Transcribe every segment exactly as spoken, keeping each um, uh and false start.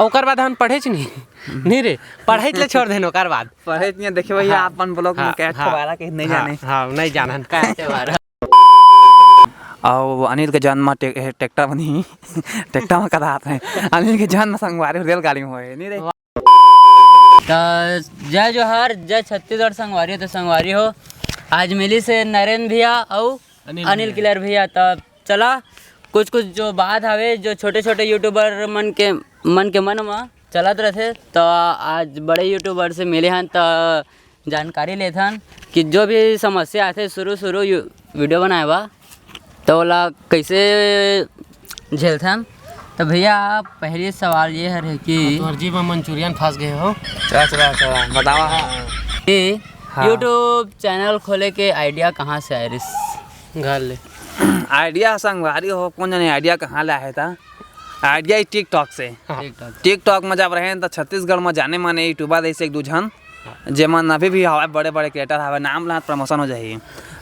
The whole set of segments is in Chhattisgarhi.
ओकर बाद हम पढ़ेच नहीं। नहीं रे, पढ़ाई ले छोड़ देन ओकर बाद। पढ़ेच नहीं, देखे भैया, हाँ। अपन ब्लॉग में हाँ, कैट हाँ। फवारा के नहीं हाँ, जाने। हाँ, नहीं जानन। कैट फवारा। अउ अनिल के जन्म टे-, ट्रैक्टर में नहीं, ट्रैक्टर में कदा आते हैं। अनिल के जन्म संगवारी रेलगाड़ी में होए, नहीं रे? त जय जोहार, जय छत्तीसगढ़ संगवारी हो। त संगवारी हो, आज मिलिस हे नरेंद्र भैया अउ अनिल अनिल भैया। किलर भैया। त चला, कुछ कुछ जो बात हवे, जो छोटे छोटे यूट्यूबर मन के, मन के मन म चलत रथे, त आज बड़े यूट्यूबर से मिले हन, त जानकारी लेथन कि जो भी समस्या आथे शुरू शुरू यू-, वीडियो बनाए बा, त ओला कैसे झेलथन। त भैया, पहली सवाल ये हर है कि हाँ, तोहर जीभ म मंचूरियन फंस गए हो। चला, चला, चला, बतावा। कि हाँ। YouTube चैनल खोले के आइडिया कहाँ से आए रिस? घर ले। आइडिया संगवारी हो, कौन जाने आइडिया कहाँ ले आए था। आइडिया ही TikTok से। हाँ। TikTok। TikTok में जब रहेन त छत्तीसगढ़ में जाने माने यूट्यूबर रहिस एक दू झन, जेमन अभी भी हवय, बड़े बड़े क्रिएटर हवय, नाम ला प्रमोशन हो जाही,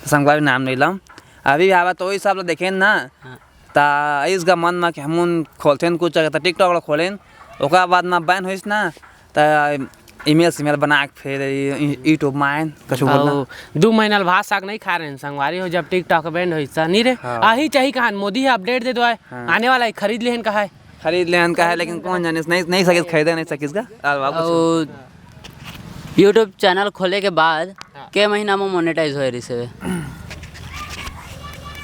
संगवारी नाम नहीं लम। अभी भी हवय, तो वही सब ला देखेन ना, हाँ। त इस गा मन म कि हमन खोलथेन कुछ, त TikTok ला खोलेन, ओकर बाद म बैन होइस ना, त ईमेल सीमेल बना के फिर यूट्यूब में आएन, कछु बोलना। अउ दू महीना ले भात साग नहीं खा रहे हैं संगवारी हो, जब TikTok बैन होइस त नहीं रे। हाँ। आही चाही कहान, मोदी ही अपडेट दे दो आए। हाँ। आने वाला है, खरीद लेहन कहा है। खरीद लेहन कहा है, लेकिन कौन जाने, नहीं, नहीं सकिस, खरीदे नहीं सकिस का। अउ बाबू अउ YouTube चैनल खोले के बाद हाँ। के महीना में मोनेटाइज होए रिस हवे?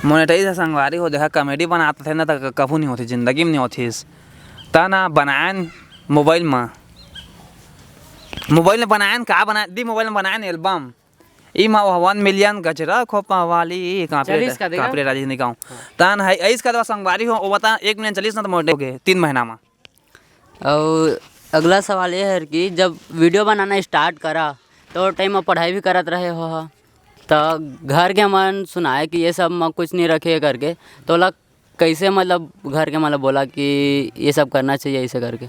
मोनेटाइज ह संगवारी हो, देखा, कॉमेडी बनात थे ना, त कभू नहीं होती, जिंदगी में नहीं होती। त ना बनाएन मोबाइल में, मोबाइल में बनाएन, का बनाए दी, मोबाइल में बनाएन एल्बम। ई मा वो वन मिलियन गजरा खोपा वाली, कांपरे, चलिस का देगा? कांपरे राजेश निकाऊं। हाँ। तन है, ऐस का दवा संगवारी हो, वो बता, एक मिलियन चलिस ना, त मोटे हो गए तीन महीना में। अउ अगला सवाल ये है कि जब वीडियो बनाना स्टार्ट करा, तो टाइम में पढ़ाई भी करत रहे हो, त घर के मन सुनाए कि ये सब में कुछ नहीं रखे करके, तो ओला कैसे, मतलब, घर के, मतलब, बोला कि ये सब करना चाहिए, ऐसे करके?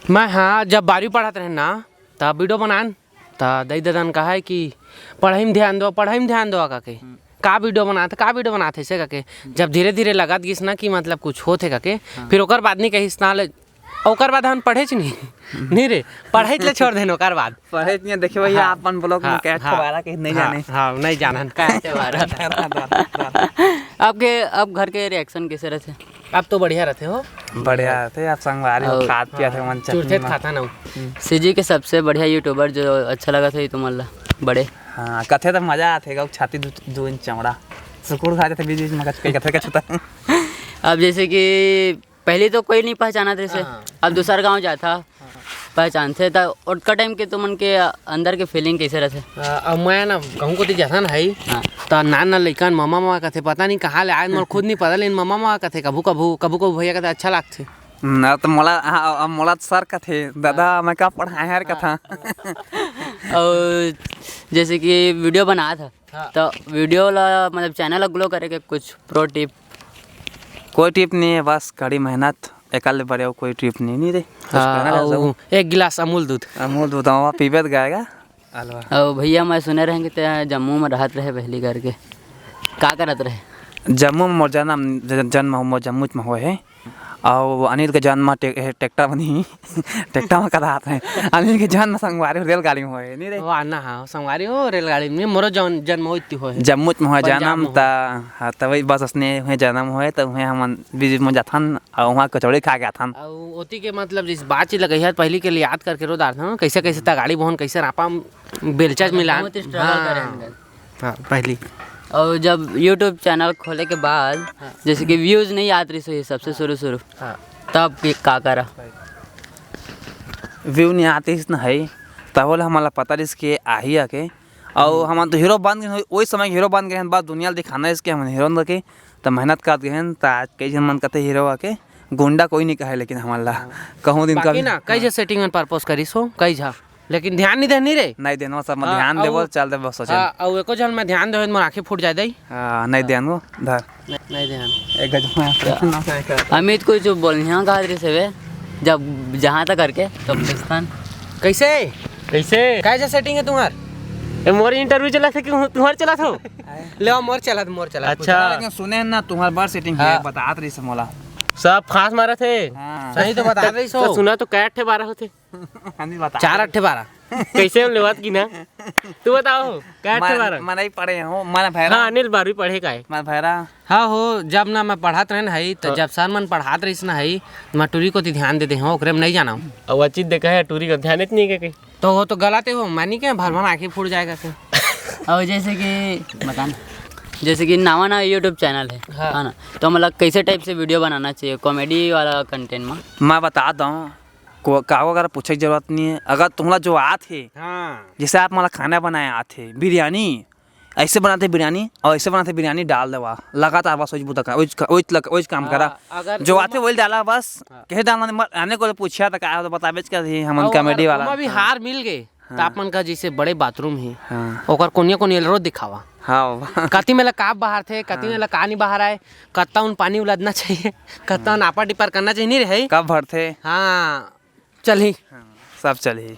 मैं, हाँ, जब बारहवीं पढ़त रहेन ना, तब वीडियो बनान, त दई ददन कहा है कि पढ़ाई में ध्यान दो, पढ़ाई में ध्यान दो, काके। हम्म। का वीडियो बनात, का वीडियो बनात है, से काके। जब धीरे धीरे लगत गिस ना कि, मतलब, कुछ होत है, काके, हाँ। फिर ओकर बाद नहीं कहिस ना ले, ओकर बाद हम पढ़ेच नहीं। नहीं रे, पढ़ाई ले छोड़ देन ओकर बाद। पढ़ेच नहीं, देखे भैया, हाँ। अपन ब्लॉग में हाँ, कैट हाँ। फवारा के नहीं हाँ, जाने। हाँ, नहीं जानन। कैट फवारा। आपके, अब घर के रिएक्शन कैसे रहते? अब तो बढ़िया रहते हो। बढ़िया रहते, आप संगवारी हो, अउ खात पियत हो, मन चटनी चुरथे मा। खाता ना हो। हम्म। सीजी के सबसे बढ़िया यूट्यूबर जो अच्छा लगा था, ये तुमन ला बड़े। हाँ, कथे तो मजा आथे, गौ छाती दू, दू इंच चौड़ा। सुकुर खा जाथे बीच बीच में, कच-, कई कथे कछु त। अब जैसे कि पहले तो कोई नहीं पहचानत रहिसे, हाँ। अब दूसर गाँव जाथा, हाँ। पहचानथे, त ओतका टाइम के तुमन के अंदर के फीलिंग कैसे रहथे? अ, अब मैं ना कहूँ कोती जाथन हई, हाँ। त नान नान लइकन ममा ममा कथे, पता नहीं कहाँ ले आए, मोर खुद नहीं पता, लेकिन ममा ममा कथे, कभू कभू, कभू कभू भैया कथे, अच्छा लागथे। ना त मोला, हाँ, अब मोला त सर कथे, दादा, हाँ। मैं का पढ़ाए हर हाँ। कथा। अउ जैसे कि वीडियो बनात ह, हाँ। त वीडियो ला, मतलब, चैनल ला ग्रो करे के कुछ प्रो टिप? कोई टिप नहीं है, बस कड़ी मेहनत, एकर ले बड़े अउ कोई टिप नहीं, नहीं रे। कुछ हाँ, कहना अउ रहता हूँ। एक गिलास अमूल दूध। अमूल दूध, हाँ, पीबे त गाएगा। अलवा। अउ भैया, मैं सुने रहेंगे ते जम्मू में रहत रहे पहली करके, का करत रहे? जम्मू में मोर जन्म, ज-, जन्म मोर जम्मू में होए हे। अउ अनिल के जन्म टे-, ट्रैक्टर में नहीं, ट्रैक्टर में कदा आते हैं। अनिल के जन्म संगवारी रेलगाड़ी में होए, नहीं रे? वो आना, हाँ, संगवारी हो रेलगाड़ी में, मोरो जन-, जन्म होती होए। जम्मू में होए पंजाब जन्म में होए। त, हाँ, तभी बस असने हुए जन्म होए, त हुए हमन बीच में जाथन, अउ वहाँ कचौड़ी खा के आथन। अउ ओती के मतलब जिस बात चीज लगई है, पहली के लिए याद करके रो डारथन, कैसे कैसे तगाड़ी बोहन, कैसे रापा बेलचा हाँ, मिलान। बहुत struggle हाँ। करे हन। हाँ, पहली। अउ जब YouTube चैनल खोले के बाद, हाँ। जैसे कि व्यूज नहीं आत रहिस होही सबसे हाँ। शुरू शुरू, हाँ। तब के का करा? व्यू नहीं आत रहिस न है, तब ओला हमन ला पता रहिस के आही आके। अउ हम्म। हमन तो हीरो बन गए, ओही समय हीरो बन गए हन, बस दुनिया ला दिखाना इसके हमन हीरो बन के, त मेहनत करत गए हन, त आज कई झन मन कथे हीरो आके, गुंडा कोई नहीं कहे, लेकिन हमन ला हाँ। कहूँ दिन बाकी कभी ना, कई हाँ। झन सेटिंग में परपोज करिस हो, कई झा। लेकिन ध्यान नहीं देनी रे। नहीं देनो, सब में हाँ, ध्यान अउ देबो, चल देबो, सोचे। हाँ, अउ एको झन में ध्यान देवे, मोर आँखें फूट जाए दई। हाँ, नहीं हाँ। देनो, धर। नहीं, नहीं ध्यान। एक गज में हाँ। ना से एक। अमित कुछ बोलनिया कहा रहे से वे, जब जहाँ तक करके, तब पाकिस्तान। कैसे? कैसे? कैसे सेटिंग है तुम्हार? ए, मोर इंटरव्यू चला थे कि तुम्हार चला था? ले आओ, मोर चला, मोर चला। अच्छा। लेकिन सुने ना, तुम्हार बार सेटिंग हाँ। है, बतात रहिस मोला। सब फांस मारा थे। हाँ। सही तो बता रही सो। तो सुना तो कै अट्ठे बारह होथे? हाँ जी, बता। चार अट्ठे बारह। कैसे हम लेवत की ना? तू बताओ, कै अट्ठे बारह? मैं नहीं पढ़े हूँ, मैं भैरा। हाँ, अनिल बारहवीं पढ़े का है। मैं भैरा। हाँ हो, जब ना मैं पढ़त रहेन हई, त हाँ। जब सर मन पढ़ात रहिस ना हई, मैं टूरी कोती ध्यान दे दे हूँ, ओकरे में नहीं जाना हूँ। अब वो चीज देखा है, टूरी का ध्यान इतनी के कहीं। तो वो तो गलत है, वो मानी के भर भर आँखें फूट जाएगा के। और जैसे कि बता ना, जैसे कि नवा नवा YouTube चैनल है, हाँ। है ना, तो मतलब कैसे टाइप से वीडियो बनाना चाहिए, कॉमेडी वाला कंटेंट में? मैं बता दूँ, को, काको अगर पूछे के जरूरत नहीं है। अगर तुम्हारा जो आत है, हाँ। जैसे आप मतलब खाना बनाए आत है, बिरयानी, ऐसे बनाते बिरयानी और ऐसे बनाते बिरयानी, डाल देवा लगातार, बस वही बुता का, वही का-, वही लग-, वही काम करा। हाँ, अगर जो ओमा आते वही डाला बस। हाँ। कहे डालना नहीं, मत-, आने को पूछा तो का तो बताबे कर ही हमन और कॉमेडी अगर वाला। ओमा भी हाँ। हार मिल गए, तो हाँ। आप मन का जैसे बड़े बाथरूम ही, हाँ। ओकर कोनिया कोनिया रो दिखावा। हाँ बाबा। कति में ला का बाहर थे, कति हाँ। में ला का नहीं बाहर आए, कत्ता उन पानी उलादना चाहिए, कत्ता उन हाँ। आपा डिपर करना चाहिए, नहीं रहे? कब भरथे? हाँ, चलही। हाँ, सब चलही।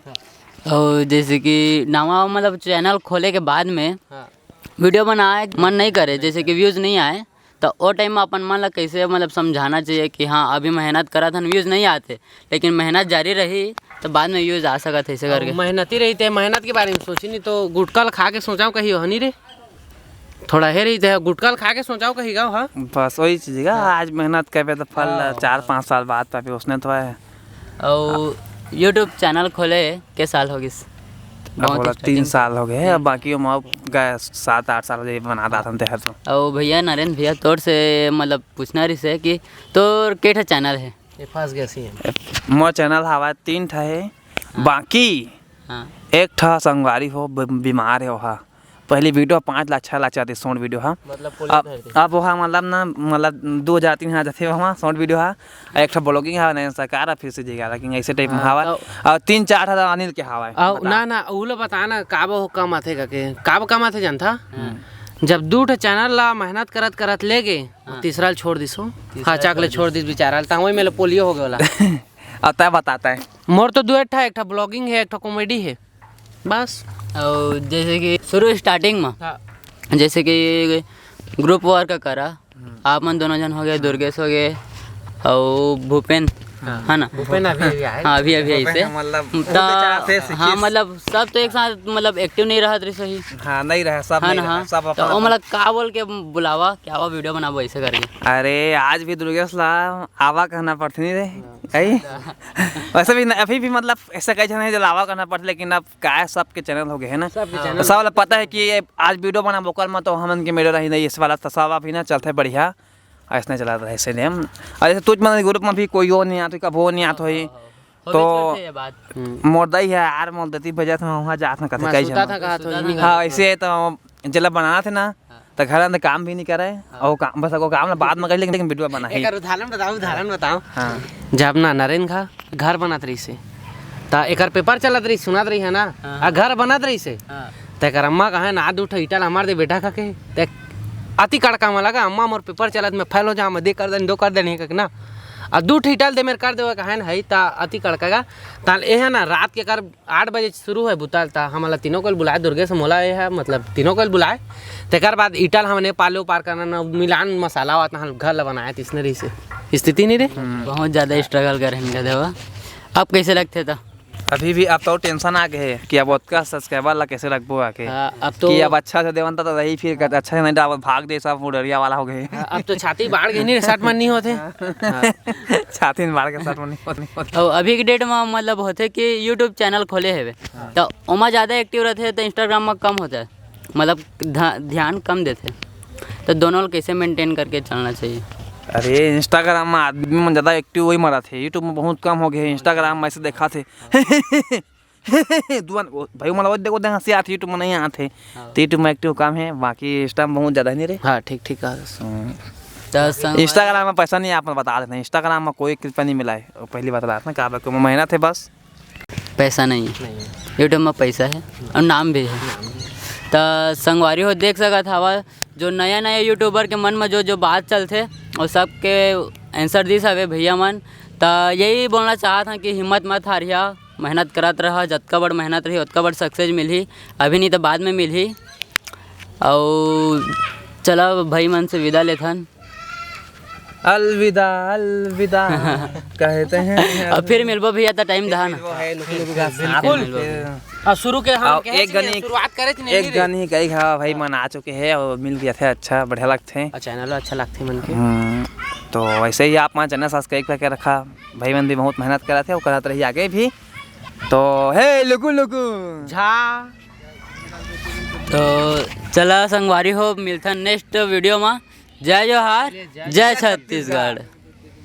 और जैसे कि नवा मतलब चैनल खोले के बाद में हाँ। वीडियो बनाए मन नहीं करे, जैसे कि व्यूज नहीं आए, तो ओ टाइम में अपन मन ला कैसे मतलब समझाना चाहिए कि हाँ, अभी मेहनत करत हन, व्यूज नहीं आते, लेकिन मेहनत जारी रही तो बाद में व्यूज आ सकत है, ऐसे करके। मेहनती रही थे, मेहनत के बारे में सोची नहीं तो गुटका ल खा के सोचाओ कही हो नहीं रे। थोड़ा हे रही थे, गुटका ल खा के सोचाओ कही गाओ, हाँ। बस वही चीज का, हाँ। आज मेहनत करबे तो फल हाँ। चार पाँच साल बाद पाबे, उसने तो है। और YouTube चैनल खोले के साल हो गिस? अब बहुत बोला, तीन starting। साल हो गए, अब बाकी हम अब गए सात आठ साल हो गए बना रहा था हम तेहर तो। और भैया नरेंद्र भैया, तोर से मतलब पूछना रही से कि तोर के ठा चैनल है? ये फंस गया सीएम। मोर चैनल हवा तीन ठा है, हाँ। बाकी हाँ। एक ठा संगवारी हो ब-, बीमार है, ओहा पहली वीडियो पाँच लाख छः लाख चाहती शॉर्ट वीडियो हा। मतलब पुलिस अब धर दी। अब वहाँ मतलब ना, मतलब दो हज़ार तीन हज़ार जथे वहाँ शॉर्ट वीडियो हा। एक ठो ब्लॉगिंग हा, नहीं सरकार हा, फिर से जी ग्यारह किंग ऐसे टाइप में हाँ, हवा। तो और तीन चार हजार अनिल के हवा है। और बता। ना, ना, उ लो बता ना, काबो कम आथे का के, काबो कम आथे जानथा? हाँ। जब दू ठो चैनल ला मेहनत करत करत ले गे, हाँ। तीसरा ल छोड़ दिसो। तीसरा हाँ, चाक ले छोड़ छोड़ दिस बेचारा ल, ता वही में ले पोलियो हो गया वाला। अब तय बताता है। मोर तो दू ठा, एक ठा ब्लॉगिंग है, एक ठा कॉमेडी है। बस। और जैसे कि शुरू स्टार्टिंग में, हाँ। जैसे कि ग्रुप वर्क करा, हम्म। आप मन दोनों जन हो गए, दुर्गेश हो गए, और भूपेन, हाँ। है ना? भूपेन अभी, अभी आए। हाँ, अभी, अभी भूपेन ऐसे। मतलब, तो, वो बेचारा से हाँ, सीखिस। मतलब, सब तो एक साथ, मतलब, एक्टिव नहीं रहत रही सही। हाँ, नहीं रहे, सब है नहीं ना, रहे, हाँ। सब तो अपना वो, मतलब, का बोल के बुलावा, क्या वो वीडियो बनाबो ऐसे करके? अरे, आज भी दुर्गेश ला आवा कहना पड़थे नहीं रे, हाँ। कहीं? वैसे भी न-, अभी भी, मतलब, ऐसा कहीं नहीं जो लावा कहना पड़थे, लेकिन अब का है, सबके चैनल हो गए है ना, सबके हाँ। चैनल। तो सब वाला पता है कि ये आज वीडियो बना वोकल में, तो हमन के वीडियो रही नहीं, इस वाला तो सब अभी ना चलते बढ़िया, ऐसने चला रहे से नेम। और जैसे तुझ मन ग्रुप में भी कोई और नहीं आत, कब वो नहीं आत होई, हाँ, हाँ, हाँ। तो होबे करथे ये बात। हम्म। मोर दाई है यार, मोर दती बजत में वहाँ जात में कथे मैं कई सुता जन। था, कहा तो सुता इन्हीं था। हाँ, ऐसे तो जेला बनाना थे ना, हाँ। तो घर अंदर काम भी नहीं करे, हाँ। और काम, बस वो काम ना बाद में कर, लेकिन, लेकिन वीडियो बना ही। एकर उदाहरण बताओ, उदाहरण बताओ। हाँ। जब ना नरेन घा घर बनत रहिस हे, त एकर पेपर चलत रहिस, सुनत रही है ना, हाँ। आ घर बनत रहिस हे, हाँ। त एकर अम्मा कहे ना, "दू ठो ईटा ला हमर दे बेटा," कके, त अति कड़का में लगा, "अम्मा, मोर पेपर चलत, मैं फेल हो जा, मैं दे कर देन, दो कर देन," कके ना, आ दू ठो ईटा ल दे मेर कर देवे कहे न, हई त अति कड़का गा, ताल ए है ना, रात के कर आठ बजे शुरू है बुता, त हमन ला तीनों को बुलाए, दुर्गेश मोला ये है, मतलब तीनों को बुलाए। तेकर बाद ईटा ल हमन ए पार ले ओ पार करना, न मिलान मसाला वात, न घर ला बनाए, त इसने रही से स्थिति नहीं रे। बहुत ज्यादा स्ट्रगल करे हन गधे हो। अब कैसे लगथे त? अभी भी अब तो टेंशन आ गए कि अब ओतका सब्सक्राइबर ला कैसे रखबो आके। हाँ, अब तो कि अब अच्छा से देवन त रही, फिर अच्छा से नहीं डाल, भाग दे, सब उडरिया वाला हो गए। हाँ, अब तो छाती बाढ़ गई नहीं रे, सट मन नहीं होते। हाँ। छाती में बाढ़ के सट मन नहीं होते। और अभी के डेट में मतलब होते कि YouTube चैनल खोले हेवे, हाँ। तो ओमा ज्यादा एक्टिव रहते हैं, तो Instagram में कम होता है, मतलब ध-, ध्यान कम देते हैं। तो दोनों ल कैसे मेंटेन करके चलना चाहिए? अरे, Instagram में आदमी मन ज्यादा एक्टिव वही मरत है, YouTube में बहुत कम हो गए हैं। Instagram में ऐसे देखा थे दुआन, ओ, भाई, मतलब, वो देखो, देख, हंसी आती, YouTube में नहीं आते। हाँ। तो YouTube में एक्टिव काम है, बाकी Insta में बहुत ज्यादा नहीं रे। हाँ, ठीक, ठीक कहा। हम्म। तो संग- Instagram में पैसा नहीं, आप बता देते हैं, Instagram में कोई एक रुपया नहीं मिला है, वो पहली बात बता देते हैं, क्या बात, मेहनत है बस। पैसा नहीं है। नहीं है। YouTube में पैसा है और नाम भी है। नाम भी है। तो संगवारी हो, देख सकत हवा, जो नया नया YouTuber के मन में जो जो बात चलथे, वो सबके आंसर दिस हवे भैया मन। तो यही बोलना चाहत हन कि हिम्मत मत हारिया, मेहनत करत रहा, जतका बड़ मेहनत रही, ओतका बड़ सक्सेस मिलही, अभी नहीं तो बाद में मिलही। अउ चला भाई मन से विदा लेथन। अलविदा, अलविदा कहते हैं। अब फिर मिलबो भैया, त टाइम दहा ना। वो है, लुकु लुकु का साथ बिल्कुल। में फिर। हाँ, शुरू के हम अब कहे एक थे, गनी, शुरुआत करे थे, नहीं एक रे। गनी कई घा भाई मन आ चुके हैं और मिल गया थे, अच्छा बढ़िया लगथे। और चैनल अच्छा लगथे मन के। हम्म, तो वैसे ही आप मन चैनल सब्सक्राइब करके रखा, भाई मन भी बहुत मेहनत करत हे और करत रही आगे भी। तो हे लुकु लुकु झा। तो चला संगवारी हो, मिलथन नेक्स्ट वीडियो मा। जय जोहार, जय जय छत्तीसगढ़।